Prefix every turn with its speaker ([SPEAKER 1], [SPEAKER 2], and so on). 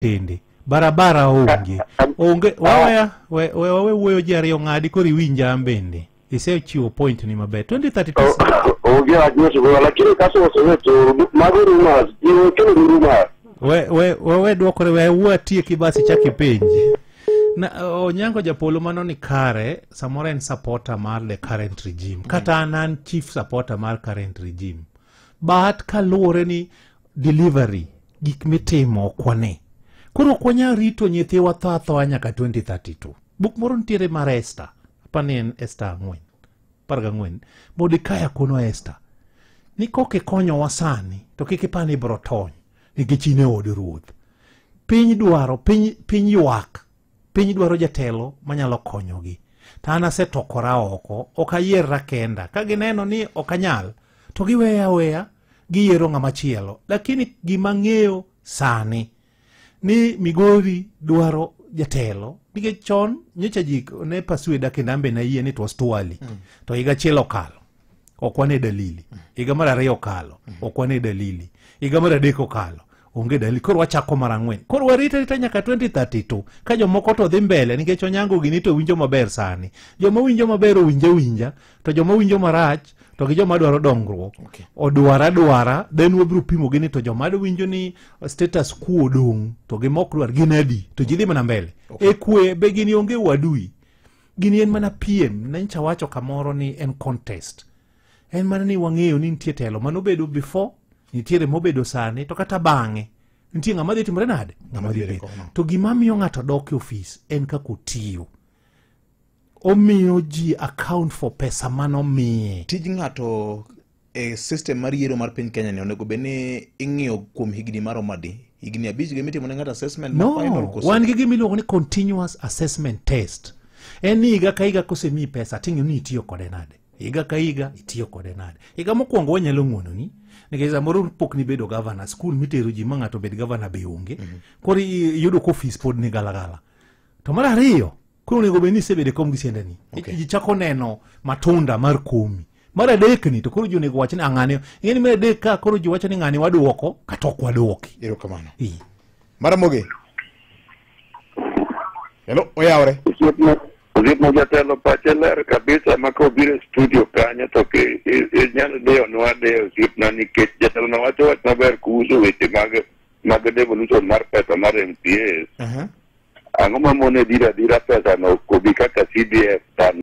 [SPEAKER 1] Tende barabara onge onge waweya we we wawe wuoyo ji ariyo ng'adi koro iwinja an bende isechiwo point ni maber 2032.
[SPEAKER 2] Onge wach mosegoyo, lakini kaso oseweto mago rumors, jiwo kelo ni rumors.
[SPEAKER 1] We dwokore, we wuo atieki basi chak ipenji na Onyango Japolo mano ni kare samoro en supporter mar the current regime, kata an chief supporter mar current regime, but kaluwore ni delivery gik mitimo ok wane. Koro ok wanyal rito nyithiwa tho athoa nyaka 2032. Buk moro nitiere mar Esther, apani en Esther 4 14. Mordekai kono Esther ni kok ikonyowa sani to kik ipar ni ibiro tony nikech in e od ruoth. Piny dwaro piny, piny ywak, piny dwaro jatelo manyalo konyogi. To an asetokora oko, ok ayierra kenda. Ka gineno ni ok anyal to giweya aweya, giyiero ng'ama chielo. Lakini gima ng'eyo sani ni Migori dwaro jatelo, nikech chon nyocha ji ne persuade kendo an be nayie ni it was too early. To higa achiel okalo, ok wane dalili. Higa mar ariyo okalo, ok wane dalili. Higa mar adek okalo, onge dalili. Koro wachako mar ang'wen, koro warito arita nyaka 2032 ka jomoko to dhi mbele, nikech Onyango gini to winjo maber sani. Joma winjo maber owinja winja, to joma winjo marach to gi joma dwaro dongruok odwara dwara, then wabiro pimo gi ni to joma winjo ni status quo odong' to gi mok dwar gin adi, to ji dhi mana mbele. E kwe be gini onge wadui, gini en mana piem. Nencha wacho kamoro ni en contest, en mana ni wang'eyo ni nitie telo manobedo before, nitiere mobedo sani, to kata bang'e nitie ng'ama dhi timore nade, ng'ama dhi bedo. To gima miyo ng'ato dok e ofis en kaka otiyo, omiyo ji account for pesa manomiye.
[SPEAKER 3] Tij ng'ato e system mar yiero mar piny Kenya ni onego bed ni ing'iyo kuom higni maromo adi? Higni 5 gi mitimo ne ng'ato assessment ma final
[SPEAKER 1] No,
[SPEAKER 3] koso?
[SPEAKER 1] Wan gi gima iluongo ni continuous assessment test. En ni higa ka higa kosemiyi pesa ting'iyo ni itiyo kode nade. Higa ka higa itiyo kode nade. Higa mokwongo wanyalo ng'uononi nikech samoro pok nibedo governor, school mitero ji ma ng'ato bed governor be onge. Koro iyudo ka ofis pod ni galagala. To mar ariyo, koro onego bed ni isebedo e kom gi siendeni. Ji chako neno matunda mar komi. Mar adek ni to koro ji onego wach ni ang'ane. Ing'e ni mar adek ka koro ji wacho ni ng'ani waduoko kata ok waduoki.
[SPEAKER 3] Erokamano.
[SPEAKER 1] Ee.
[SPEAKER 3] Maramogi. Hello, oyawre.
[SPEAKER 2] Osiepna jatelo pache ler kabisa ma kobiro e studio kanyo to inyalo deyonwa deyo osiepna, nikech jatelo no wacho wach maber kuhusu weche mag devolution mar pesa mar MCAs. Ang'o mamone dhiro adhira pesa no kobi kaka CDF tan